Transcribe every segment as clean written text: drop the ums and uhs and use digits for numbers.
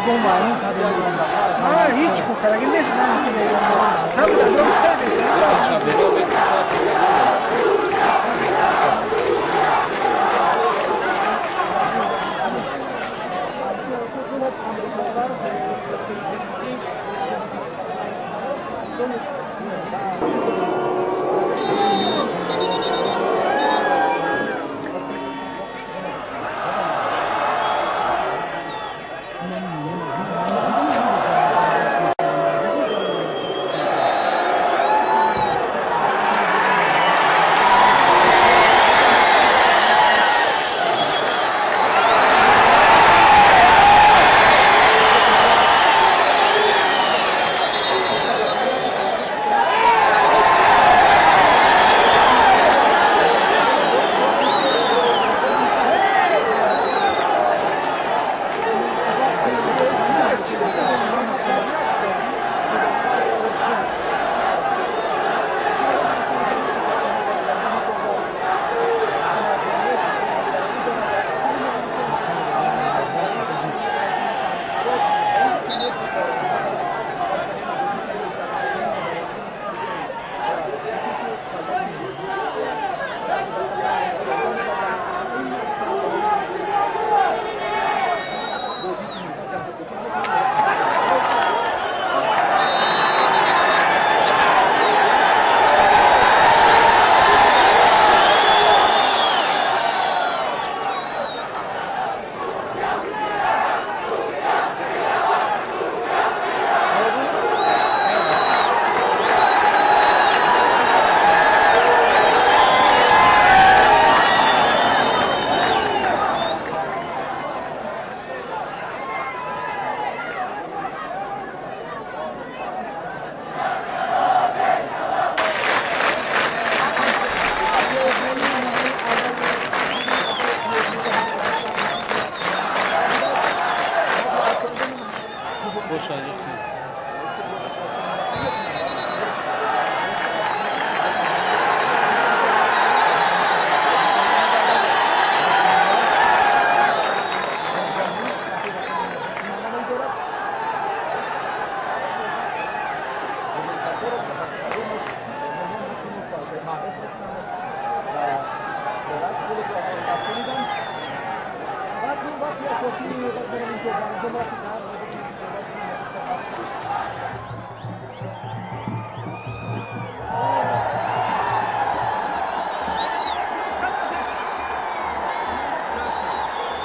бом вайрон кардем. Ҳеҷ кор кардаги нест.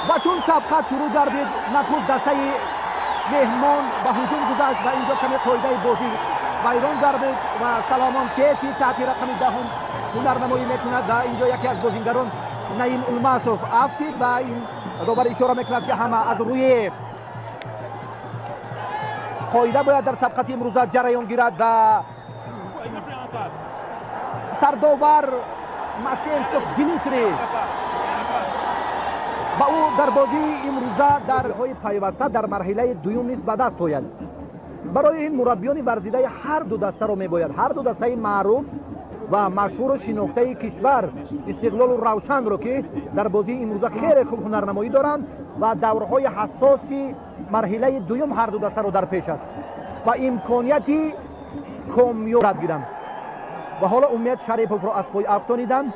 Ва чун сабқат шурӯъ гардид, нахуст дастаи меҳмон ба ҳуҷум гузашт ва инҷо каме қоидаи бозӣ вайрон гардид ва Саломон Кети таҳти рақами 10 ҳунарнамоӣ мекунад ва инҷо яке аз бозингарон Наим Улмасов афтид ва ин довар ишора мекунад, ки ҳама аз рӯи қоида бояд дар сабқати имрӯза ҷараён гирад ва сардовар Машенцов Дмитрий ва ӯ дар бозии имрӯза дарҳои пайваста дар марҳилаи дуюм низ ба даст ояд. Барои ин мураббиёни варзидаи ҳар ду дастаро мебояд, ҳар ду дастаи маъруф ва машҳуру шинохтаи кишвар, Истиқлолу Равшанро, ки дар бозии имрӯза хеле хуб ҳунарнамоӣ доранд ва даврҳои ҳассоси марҳилаи дуюм ҳар ду дастаро дар пеш аст ва имконияти комёб гиранд. Ва ҳоло Умед Шариповро аз пой афтониданд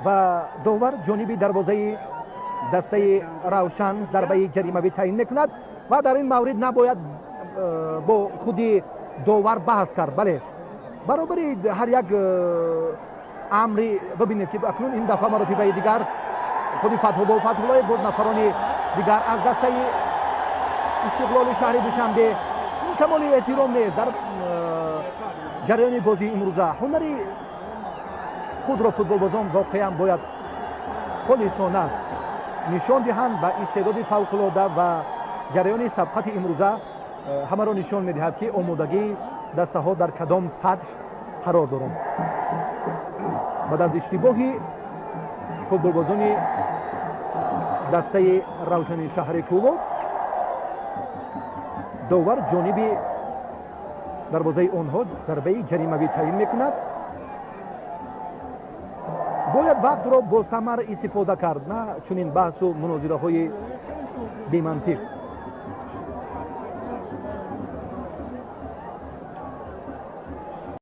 ва довар ҷониби дарвозаи дастаи Равшан зарбаи ҷаримавӣ таъин мекунад ва дар ин маврид набояд бо худи довар баҳс кард. Бале, баробари ҳар як амри бибинед, ки акнун ин дафъа маротибаи дигар худи Фатҳулло Фатҳуллоев боз нафарони дигар аз дастаи Истиқлоли шаҳри Душанбе. Ин камоли эҳтиром нест. Дар ҷараёни бозии имрӯза ҳунари худро футболбозон воқеан бояд холисона нишон диҳанд ва истеъдоди фавқулода ва ҷараёни сабқати имрӯза ҳамаро нишон медиҳад, ки омодагии дастаҳо дар кадом сатҳ қарор доранд. Баъд аз иштибоҳи футболбозони дастаи Равшани шаҳри Кӯлоб, довар ҷониби дарвозаи онҳо зарбаи ҷаримавӣ таъин мекунад. Бояд вақтро бо самар истифода кард, на чунин баҳсу мунозираҳои бемантиқ.